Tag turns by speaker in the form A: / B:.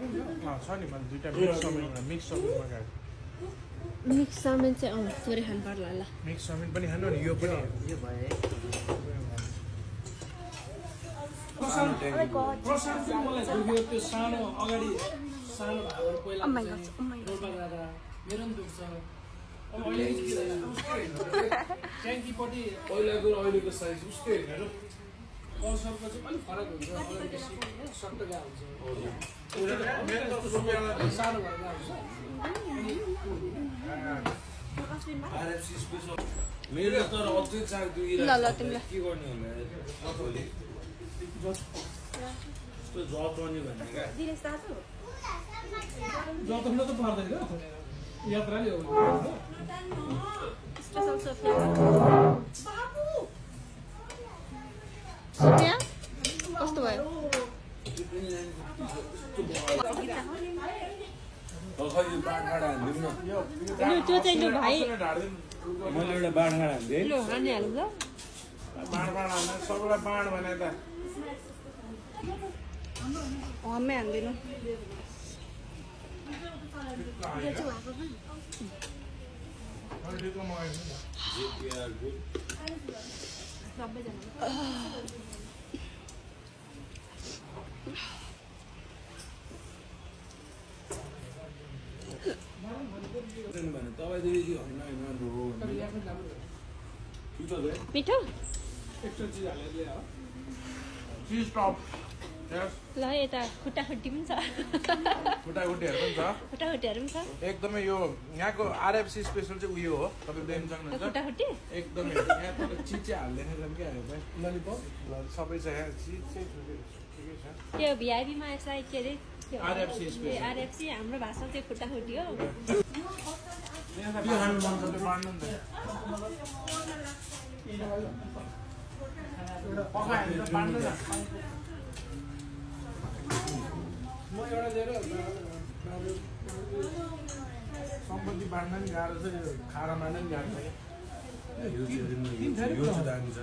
A: छ नि मैले दुईटा मिक्स चाउमिन मगाएको
B: मिक्स चाउमिन चाहिँ थोरै खानु पर्ला ल
A: मिक्स चाउमिन पनि खानु अनि यो पनि
C: यो भयो
D: प्रशान्त चाहिँ मलाई दुख्यो त्यो सानो अगाडि सानो भावर पहिला रोल्पा जाँदा मेरो पनि दुख्छ अब अहिले ट्याङ्कीपट्टि पहिलाको र अहिलेको साइज उस्तै हेरेर पल्सरको चाहिँ अलिक फरक हुन्छ अलिक बेसी सट्टगा हुन्छ सानो भएर हुन्छ
C: मेरो तर अझै चाक दुखिरहेको के गर्ने होला जताउने भन्ने क्या
D: जताउन त पर्दैन यात्राले हो
B: कस्तो भयो त्यो चाहिँ लु भाइ
C: मैले एउटा बाँडगाड हान्थेँ
B: लु हानिहाल्नु ल
A: बाँड हाल्नु सबैलाई बाँड भने त
B: हम्मै हान्दिनु
C: तपाईँदेखि होइन
B: मिठो
D: एक्स्ट्रा चिज हालेर
A: चिज टप
B: ल यता खुट्टाखुट्टी पनि छ
A: खुट्टाखुट्टीहरू पनि छ
B: खुट्टाखुट्टीहरू पनि छ
A: एकदमै यो यहाँको आरएफसी स्पेसल चाहिँ उयो हो तपाईँ देख्न सक्नुहुन्छ
B: खुट्टाखुट्टी
A: एकदमै यहाँ तपाईँ चिज चाहिँ हाल्दैन क्या
D: ललिपप
A: सबै छ यहाँ चिज चाहिँ ठिकै छ
B: त्यो भिआइपीमा यसलाई के अरे
A: RFC special.
B: आरएफसी हाम्रो भाषामा चाहिँ खुट्टाखुट्टी हो
A: के खानु मन छ त्यो बाँड्नु नि त पकायो भने त बाँड्नु न
D: म एउटा दिएर
A: सम्पत्ति बाँड्न नि गाह्रो छ यो खाना बाँड्न नि गाह्रो छ
C: यो चाहिँ दामी छ